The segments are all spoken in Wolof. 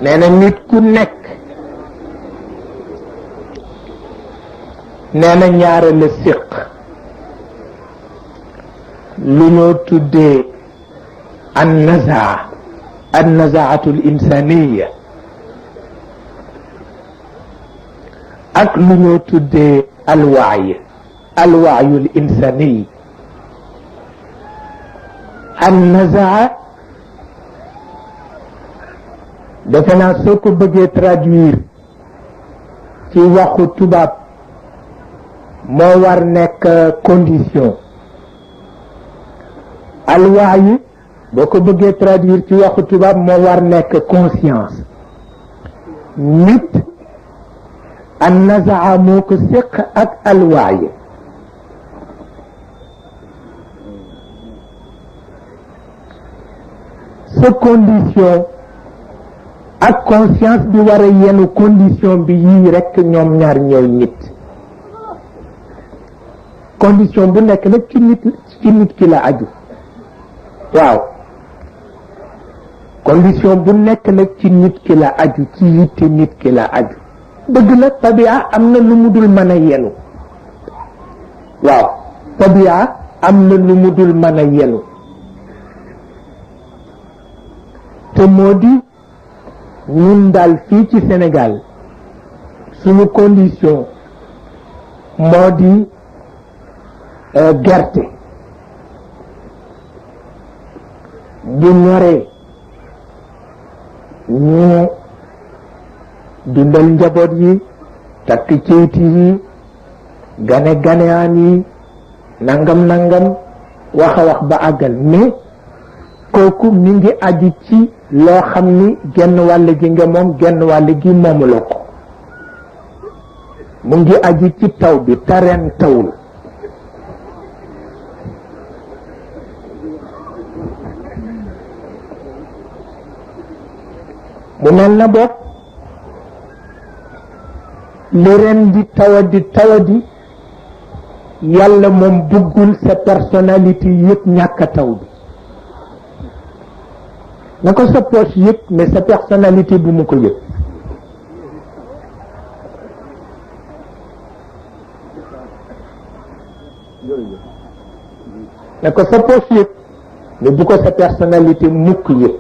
nee na nit ku nekk nee na ñaara la séq lu ñoo tuddee النزاعة الإنسانية ak lu ñoo tuddee الوعي الإنساني. النزاعة defe naa soo ko bëggee traduire ci waxu tubaab moo war nekk condition. الوعي boo ko bëggee traduire ci waxu tubaab moo war nekk conscience. nit an nazaa moo ko séq ak alwaay. sa condition ak conscience bi war a yenu condition bi yii rekk ñoom ñaar ñooy nit. condition bu nekk nag ci nit ki la aju. waaw condition bu nekk nag ci nit ki la aju, ci yitte nit ki la aju. dëgg la tabia am na lu mu dul mën a yenu. waaw tabia am na lu mu dul mën a yenu te moo di ñun daal fii ci Sénégal suñu condition moo di gerte bu ñoree ñu dundal njaboot yi, takk ceyti yi, ganeaan yi, nangam wax a wax ba àggal. mais kooku mi ngi aju ci loo xam ni genn wàll gi nga moom, genn wàll gi moomuloo ko. mu ngi aju ci taw bi, tareen tawul. mu mel na boog li ren di tawadi yàlla moom bëggul sa personnalité yëpp ñàkk a taw bi. na ko sa poche yëpp, mais sa personnalité bu mu ko yëpp. na ko sa poche yëpp, mais bu ko sa personnalité mukk yëpp.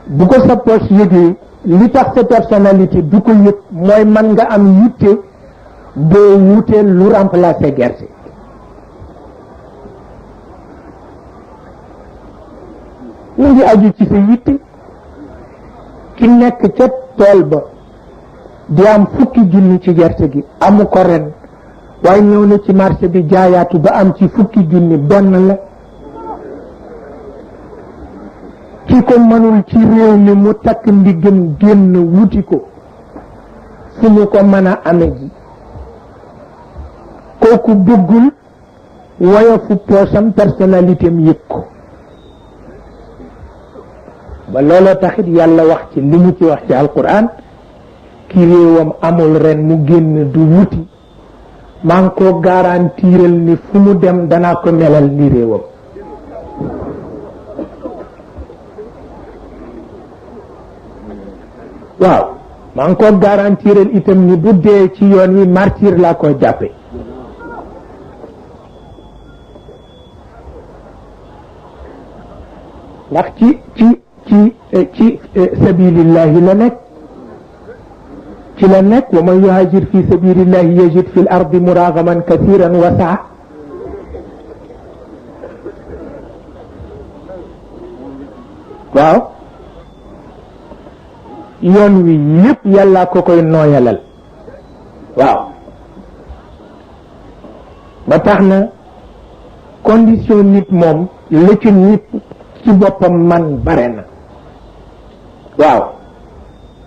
bu ko sa poche yëgee li tax sa personnalité du ko yëg mooy man nga am yitte boo wutee lu remplacer gerte. mu ngi aju ci sa yitte. ki nekk ca tool ba di am fukki junni ci gerte gi amu ko ren, waaye ñëw na ci marché bi jaayaatu ba am ci fukki junni, benn la. ki ko mënul ci réew mi mu takk ndiggam génn wuti ko fu mu ko mën a ame ji, kooku bëggul woyofu poosam, personnalité am yëg ko. ba looloo taxit yàlla wax ci li mu ci wax ci alquran, ki réewam amul ren mu génn du wuti, maa ngi ko garantiral ni fu mu dem danaa ko melal ni réewam. waaw maa ngi ko garantiral itam ni bu dee ci yoon wi martyr laa ko jàppe. ndax ci sabilillahi la nekk, ci la nekk. wa man yuhajir fi sabilillahi yajid fi l ardi muragaman kathiran wa saa. waaw yoon wi yëpp yàlla ko koy nooyalal. waaw ba tax na condition nit moom la ci nit ci boppam man bare na. waaw